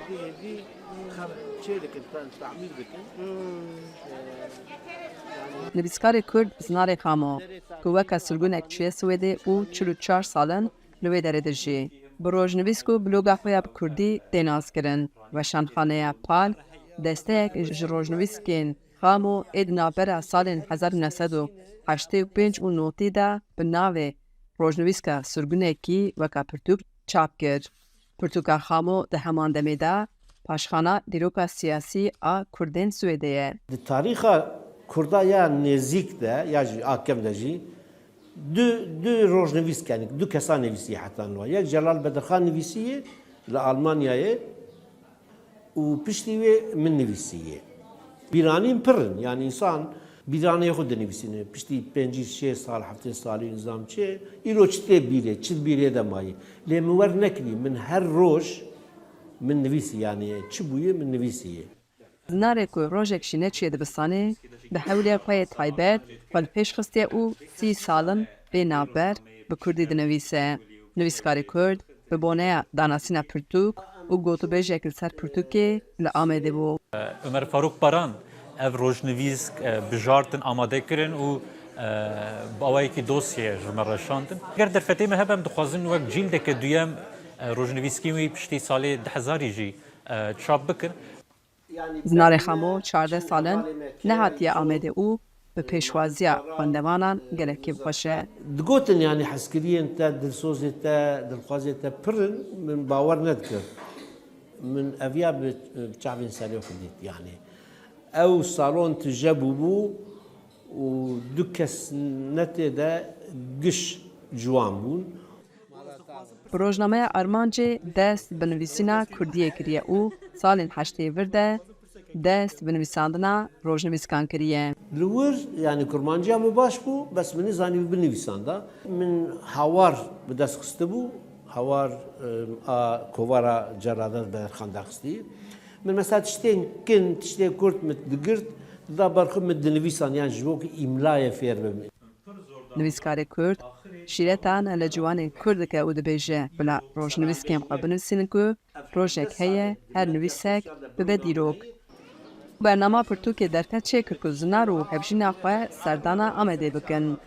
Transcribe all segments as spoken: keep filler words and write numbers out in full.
Êdî xem çê dikin, te- temîr dikin. Nivîskarê Kurd Zinarê Xamo, ku weke sirgunek çûye Swêdê û çil û çar sal in li wê derê dijî. Bi rojnivîsk û bloga xwe ya bi kurdî tê naskirin. Weşanxaneya Pal desteyek ji rojnivîskên Xamo ê di navbera salên hezar û neh sed û heştê û pênc û notî de bi navê Rojnivîska Sirgunekî weke pirtûk çap kir. Pirtûka Xamo di heman demê de paşxana dîroka siyasî a Kurdên Swêdê ye. Di tarîxa Kurda ya nêzîk de ya jî a kevn de jî du, du rojnivîsk, yanî du kesan nivîsiye heta niha. Yek Celal Bedirxan nivîsiye li Almanyayê û piştî wê min nivîsiye. Bîranîn pir in, yanî însan bîranê xwe dinivîsîne. Piştî pêncî şêst sal, heftê salî nizam çi, îro çi tê bîrê, çi di bîrê de mayî. Lê min wer nekirî, min her roj min nivîsî, yanî çi bûye min nivîsiye. Zinarê ku rojek jî neçûye dibistanê, bi hewlê xwe yê taybet xwe li pêş xistiye û sî sal in vê navber bi kurdî dinivîse. Nivîskarê kurd bi boneya danasîna pirtûk û gotûbêjek li ser pirtûkê li Amedê bû. Ömer Faruk Baran, ev rojnivîsk, e, bijartin, amade kirin û, e, bi awayekî dosyê ji me re şandin. Ger derfetê me hebe, em dixwazin wek cîldeke duyem, e, rojnivîskên wî piştî salê du hezarî jî, e, çap bikin. Zinarê Xamo çardeh sal in nehatiye Amedê û bi pêşwaziya xwendevanan gelek kêfxweş e. Digotin, yanî hezkiriyên te, dilsozê te, dilxwazê te pir in, min bawer nedikir. Min eviya bi, bi çavên serê xwe dît, yanî ew salon tije bûbû û du kes netê de giş ciwan bûn. Bi rojnameya Armancê dest bi nivîsîna kurdiyê kiriye û salên heştê vir de dest bi nivîsandina rojnivîskan kiriye. Li wir, yanî kurmanciya min baş bû, bes min nizanî binivîsanda. Min hawar bi dest xistibû, hawar, e, a kovara Celal Bedirxan derxistî. Min mesela tiştên kin, tiştê kurt min digirt, dida ber xwe min dinivîsand, yan ji bo ku îmlayê fêr bim. Nivîskarê Kurd şîreta ne li ciwanên Kurd dike û dibêje, bila rojnivîskên xwe binivîsînin ku rojek heye her nivîsek bibe dîrok. Bernama pirtûkê derfet çêkir ku zinar û hevjîna xwe serdana Amedê bikin.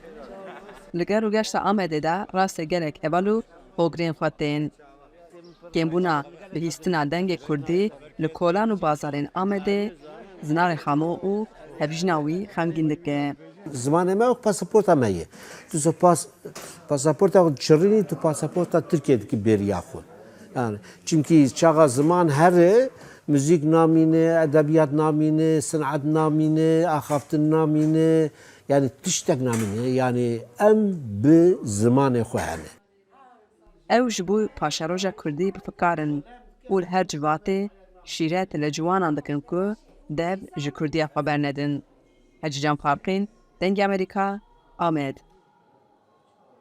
Li gel û geşta Amedê de rastê gelek heval û hogirên xwe tên. Kêmbûna bihîstina dengê kurdî li kolan û bazarên Amedê Zinarê Xamo û hevjîna wî xemgîn dike. Zimanê me wek pasaporta me ye. Tu se pas, pasaporta xwe diçirînî, tu pasaporta Tirkiyê dikî bêriya xwe. Yani, çimkî çaxa ziman here, muzîk namîne, edebiyat namîne, sin'et namîne, axaftin namîne, yani tiştek namîne. Yani em bi zimanê xwe hene. Ew ji bo paşeroja kurdî bi fikar in û li her civatê şîret li ciwanan dikin ku dev ji kurdiya xwe bernedin. Hecîcan Farqîn, Dengê Amerîka, Amed.